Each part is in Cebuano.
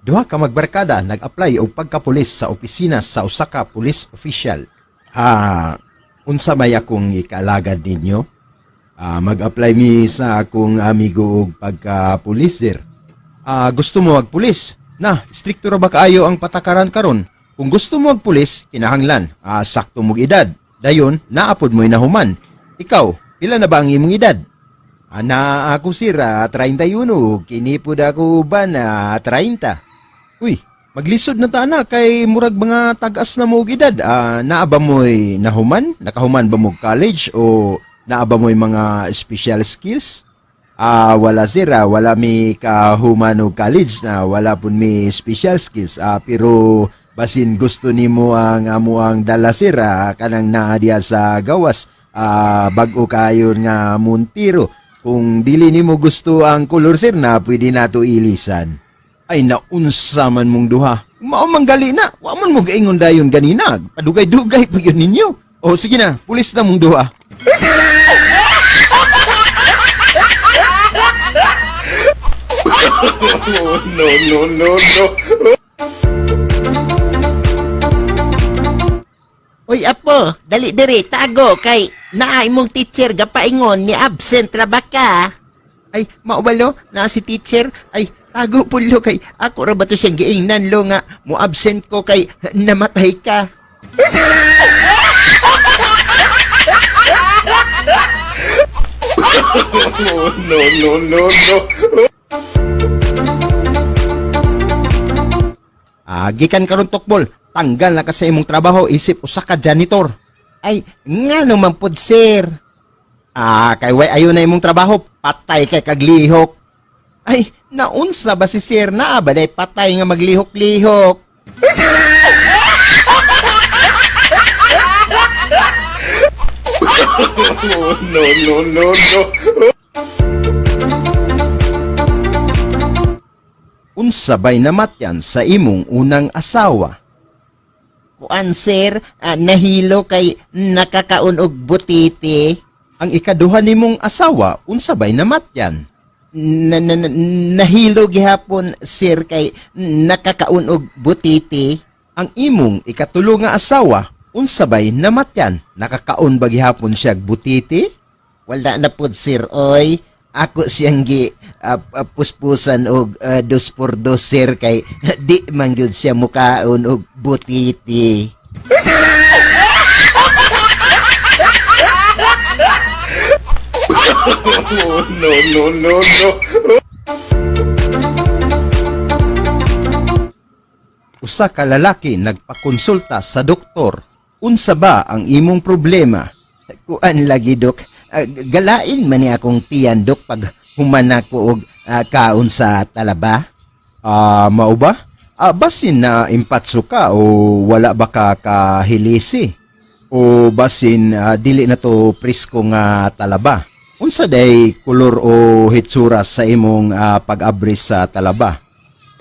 Duha ka magbarkada nag-apply og pagkapulis sa opisina sa usa ka pulis official. Ah, unsa may akong ikaalagad ninyo? Ah, mag-apply mi sa akong amigo og pagkapulis, sir. Ah, gusto mo magpulis? Na, strikto ra ba kaayo ang patakaran karon? Kung gusto mo magpulis, kinahanglan, sakto mong edad. Dayon, naapod mo'y nahuman. Ikaw, pila na ba ang imong edad? Ana ako sir, 31, kini pud ako uban na 30. Uy, maglisod na ta na kay murag mga tag-as na mo og edad. Ah, naa ba mo'y nahuman? Nakahuman ba mo og college o naa ba mo'y mga special skills? Ah, wala sir, wala mi kahuman og college na wala pun mi special skills. Ah, pero basin gusto nimo ang amo ang dala sir, kanang naa diya sa gawas. Ah, bag-o kayo nga Montero. Kung dili nimo gusto ang kolor sir na pwede nato ilisan. Ay naunsa man mong duha. Mao man gali na. Wa man mo gaingon dayon ganina. Padugay-dugay pa yun ninyo. O sige na, pulis na mong duha. No, no, no, no. Uy, apo, dali diri, tago kay naa imong teacher gapaingon ni absent ra ba ka? Ay, maubalo na si teacher. Ay, tago pulo kay ako ra ba to siyang giingnan lo nga mo absent ko kay namatay ka. No, no, no, no. Ah, gikan karon tokbol. Tanggal na ka sa imong trabaho isip usa ka janitor. Ay, ngano man pud sir? Ah, kay way ayo na imong trabaho, patay kay kaglihok. Ay, naunsa ba si sir na ba day patay nga maglihok-lihok? No, no, no, no. Unsa bay namatyan sa imong unang asawa? Kuan sir, nahilo kay nakakaon og butiti. Ang ikaduha nimong asawa, unsa bay namatyan? Na, na, na- nahilo gihapon sir kay nakakaon og butiti. Ang imong ikatulo nga asawa, unsa bay namatyan? Nakakaon ba gihapon siya og butiti? Wala na pod sir oy. Ako siyang gi puspusan og dos por dos sir kay di man gyud siya mukaon og butiti. No, no, no, no. Usa ka lalaki nagpakonsulta sa doktor. Unsa ba ang imong problema? Kuan lagi dok. Galain man ni akong tiyan dok pag human ako og kaon sa talaba. Ah, mao ba? Ah, basin na impatso ka o wala ba ka kahilisi? O basin dili na to presko nga talaba? Unsa day kolor o hitsura sa imong pag-abri sa talaba?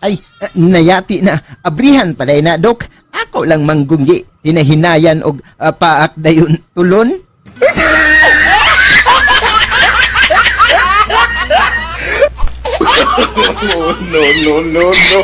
Ay, nayati na. Abrihan pa day na dok. Ako lang manggunggi hinahinayan og paak dayon tulon. No, no, no, no.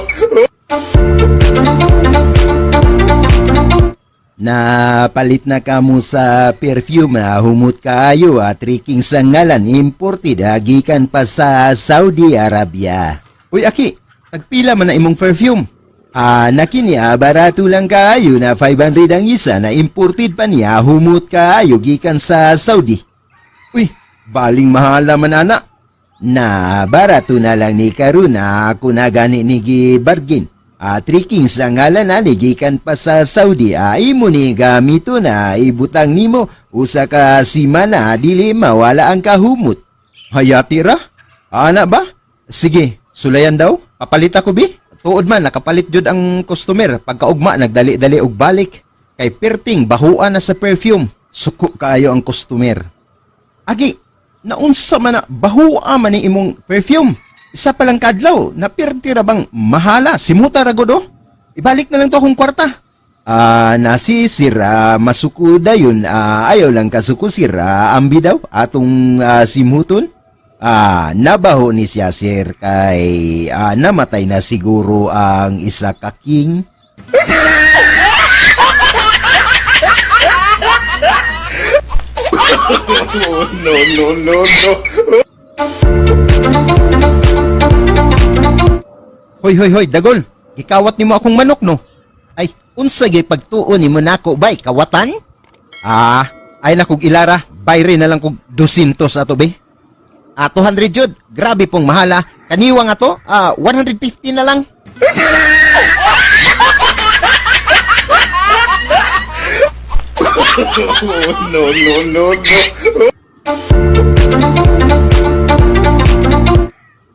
Napalit na kamo sa perfume, humot kaayo at tricking sa ngalan imported gikan pa sa Saudi Arabia. Uy aki, tagpila man na imong perfume. Ah, nakini barato lang kaayo na 500 ang isa na imported pa niya humot kaayo gikan sa Saudi. Uy, baling mahala man ana. Na barato na lang ni Karuna ako na gani ni gibargin. Tricking sa ngalan na gikan pa sa Saudi. Imo ni gamito na ibutang nimo usa ka simana dili mawala ang kahumot. Hayati ra? Ana ba? Sige, sulayan daw. Papalit ako bi. Tuod man nakapalit jud ang customer pagkaugma nagdali-dali og balik. Kay perting bahuan na sa perfume. Suko kaayo ang customer. Agi, naunsa man na bahua man ni imong perfume. Isa pa lang kadlaw, na perti ra bang mahala, simuta ra gud oh. Ibalik na lang to akong kwarta. Ah, nasi sir, masuko dayon, ayaw lang kasuko sir, ambi daw atong simhuton. Nabaho ni siya sir kay namatay na siguro ang isa ka king. Oh, no, no, no, no. Hoy, hoy, hoy, dagol. Gikawat nimo akong manok no. Ay, unsa gyud pagtuo nimo nako bay kawatan? Ay na kog ilara, bayre na lang kog 200 ato be. 200 jud. Grabe pong mahala. Kaniwa nga to, 150 na lang. Oh, no, no, no, no.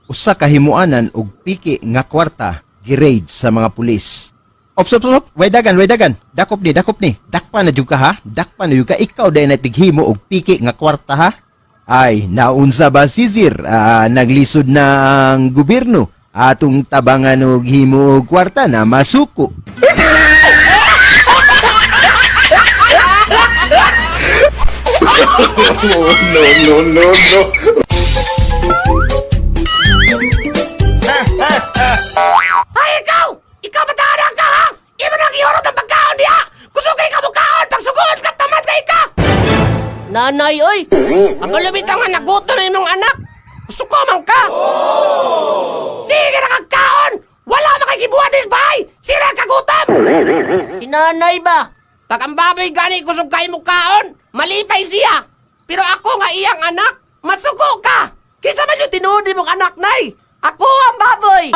Usa ka himuanan og piki nga kwarta gi-raid sa mga pulis. Ops, ops, ops, way dagan, way dagan. Dakop ni, dakop ni. Dakpa na jud ka ha. Dakpa na jud ka. Ikaw dahil na tighimo og piki nga kwarta ha. Ay, naunsa ba si Sir? Naglisod na ang gobyerno. Atong tabangan og himo og kwarta na masuko. Oh, no, no, no, no. Ay, ikaw! Ikaw ba tahanan ka, ha? Imo nang iurot ang pagkaon niya! Kusugay ka mo kaon! Pagsugoon ka, tamad kay ka! Nanay, oy! Kapalumit ang nagutom imong anak! Gusto ko man ka! Sige na kag kaon! Wala makikibuhat din bahay! Sira kagutom! Si nanay ba? Pag ang baboy gani kusog kay mo kaon, malipay siya! Pero ako nga iyang anak, masuko ka! Kisa man yung tinuod mong anak, nay! Ako ang baboy!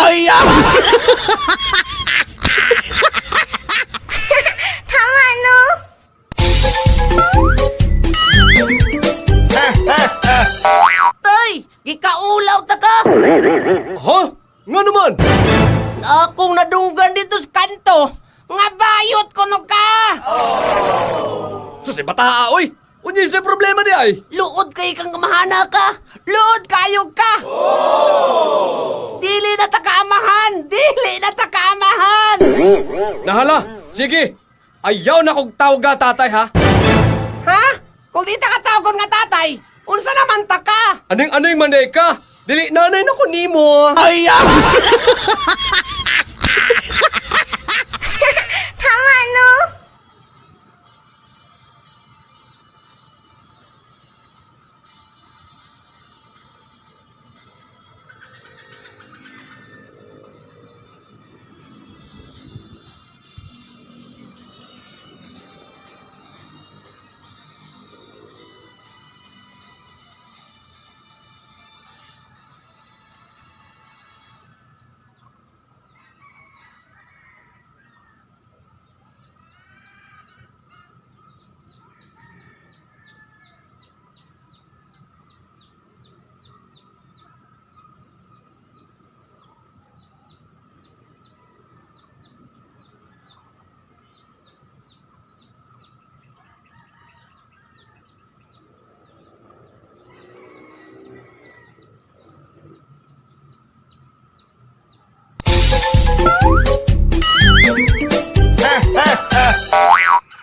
Tama, no? Tay! Gikaulaw ta ka! Ha? Nga naman! Akong nadunggan dito sa kanto! Nga bayot ko no ka! Sus, bataa, oy! Unya sa problema di ay! Luod kay kang kamahana ka! Luod kayo ka! Dili na ta kaamahan! Dili na ta kaamahan! Nahala! Sige! Ayaw na kog tawga, tatay, ha? Ha? Kung di ta katawgon nga tatay, unsa naman ta ka? Aning-aning man di ka! Dili nanay na ko nimo! Tama, no?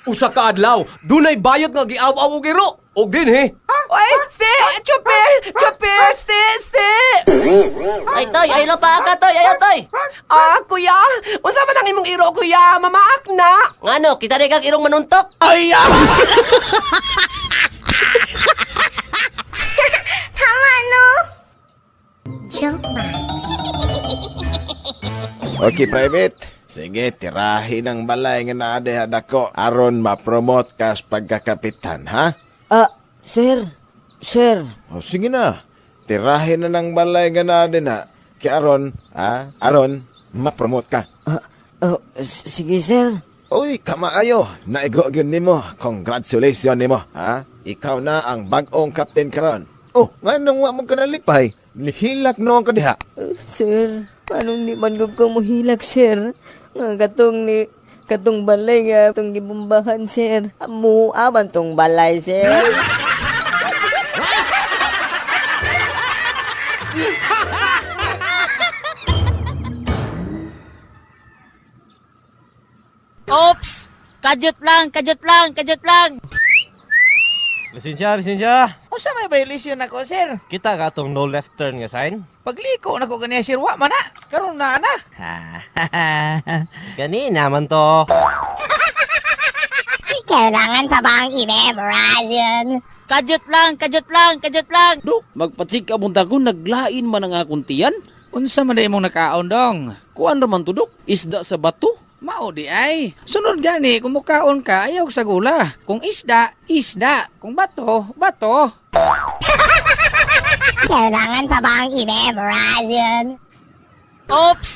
Usa ka adlaw, dunay bayot nga giaw-aw og iro. Og dinhi. Oy, si! Chupe! Chupe! Si! Si! Ay, toy, ay lang pa ka, toy, ayaw, toy. Kuya! Unsa man ang imong iro, kuya? Mamaak na! Ngano, kita rin kang irong manuntok. Tama, no? Joke box. Okay, private. Sige, tirahin ang balay nga naa diha dako aron ma-promote ka sa pagkakapitan, ha? Sir, sir. O sige na. Tirahin na ng balay nga naa din ha. Kay aron, ha? Aron, ma-promote ka. Oh, sige, sir. Uy, kamaayo. Naigo gyud nimo. Congratulations nimo, ha? Ikaw na ang bag-ong captain karon. Oh, nganong wa mo ka nalipay? Nihilak noon ka diha. Sir, anong di man gud ko mohilak, sir? Nga katong ni katong balay nga katong gibumbahan, sir. Mua man tong balay, sir. Oops! Kadyot lang, kadyot lang, kadyot lang. Lisensya, lisensya. Unsa may violation nako, sir? Kita ka atong no left turn nga sign? Pagliko nako ganiya, sir, wa man na. Karon na na. Ganina man to. Kailangan pa bang i-memorize yun? Kadyot lang, kadyot lang, kadyot lang. Dok, magpatsik ka ko, naglain man ang akong tiyan. Unsa man imong nakaon dong? Kuan raman to, Dok, isda sa bato. Mao di ay. Sunod gani kung mukaon ka ayaw sa gula. Kung isda, isda. Kung bato, bato. Kailangan pa bang i-memorize yun? Oops!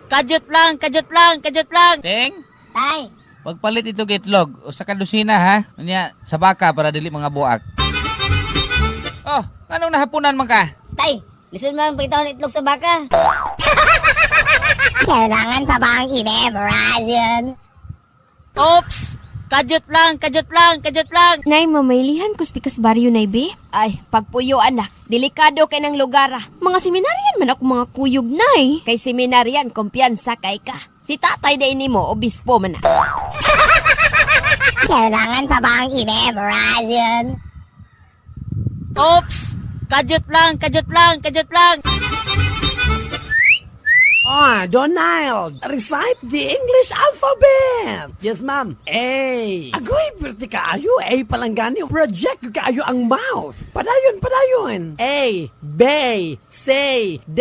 Kadyot lang, kadyot lang, kadyot lang. Teng, Tay, pagpalit ito itlog, usa ka dosina ha. Unya sa baka para dili mga buak. Oh, anong nahapunan man ka? Tay, lisod man pagitaon itlog sa baka. Kailangan pa bang i-memorize yun? Oops! Kadyot lang, kadyot lang, kadyot lang. Nay, mamailihan ko spikas baryo, Nay, be. Ay, pagpuyo, anak. Delikado kay ng lugar, ah. Mga seminaryan man ako mga kuyog, Nay. Kay seminaryan, kumpiyansa kay ka. Si tatay day nimo, obispo man na. Kailangan pa bang i-memorize yun? Oops! Kadyot lang, kadyot lang, kadyot lang. Ah, Donald, recite the English alphabet. Yes, ma'am. A. Agoy, perti kaayo. A palanggani. Project kaayo ang mouth. Padayon, padayon. A, B, C, D.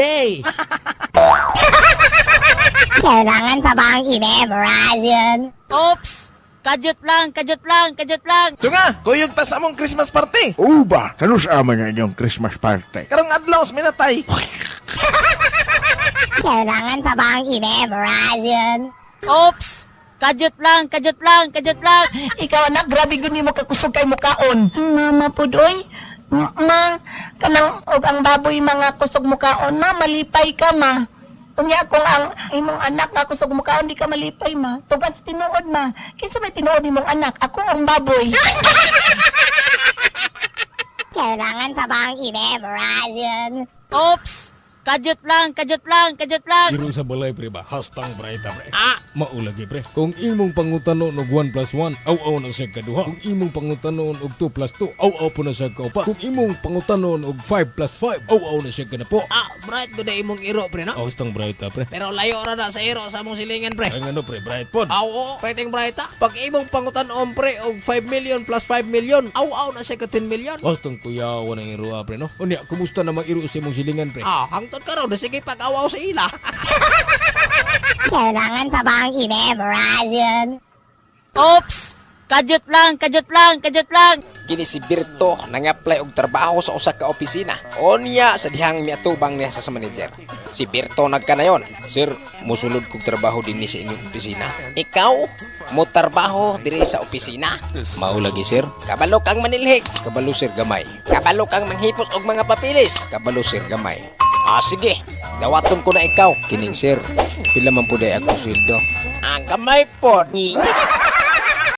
Kailangan pa bang i-memorize yun? Oops! Kadyot lang, kadyot lang, kadyot lang. Tunga, kuyog ta sa among Christmas party. Uba, kanus ama na inyong Christmas party? Karong adlaw sa minatay. Kailangan pa bang i-memorize yun? Oops! Kadyot lang, kadyot lang, kadyot lang. Ikaw anak, grabe gud nimo kakusog kay mukaon. Mama pud oy. Ma, kanang og ang baboy mga kusog mukaon ma, malipay ka ma. Unya kung ang imong anak nga kusog mukaon di ka malipay ma. Tugad sa tinuod ma. Kinsa may tinuod imong anak? Ako ang baboy. Kailangan pa bang i-memorize yun? Oops! Kadyot lang, kadyot lang, kadyot lang. Iro sa balay pre ba? Hastang bright pre. Ah! Maulagi pre. Kung imong pangutanon og 1 plus 1, aw-aw na siya kaduha. Kung imong pangutanon og 2 plus 2, aw-aw po na siya kaupa. Kung imong pangutanon og 5 plus 5, aw-aw na siya kanapo. Ah, bright ko na imong iro pre no. Hastang bright pre. Pero layo ra na sa iro sa among silingan pre. Ay ngano pre, bright pod. Aw, oo, pwedeng bright ah. Pag imong pangutanon pre og 5 million plus 5 million, aw-aw na siya ka 10 million. Hastang kuyawan ang iro pre no. Unya, kumusta namang iro sa imong silingan pre? Ah, hangtod karon sige pag-aw-aw sa ila. Kailangan pa bang i-memorize yun? Oops! Kadyot lang, kadyot lang, kadyot lang. Kini si Berto nang-apply og trabaho sa usa ka opisina. Onya sa dihang miatubang niya sa manager. Si Berto nagkanayon, "Sir, musulod kog trabaho dinhi sa inyong opisina." "Ikaw mo trabaho diri sa opisina?" "Mao lagi, sir." "Kabalo kang manilhig." "Kabalo, sir, gamay." "Kabalo kang manghipos og mga papilis." "Kabalo, sir, gamay." "Ah, sige. Dawaton ko na ikaw." "Kining sir, pila man pud ay akong sweldo?" "Ang gamay po."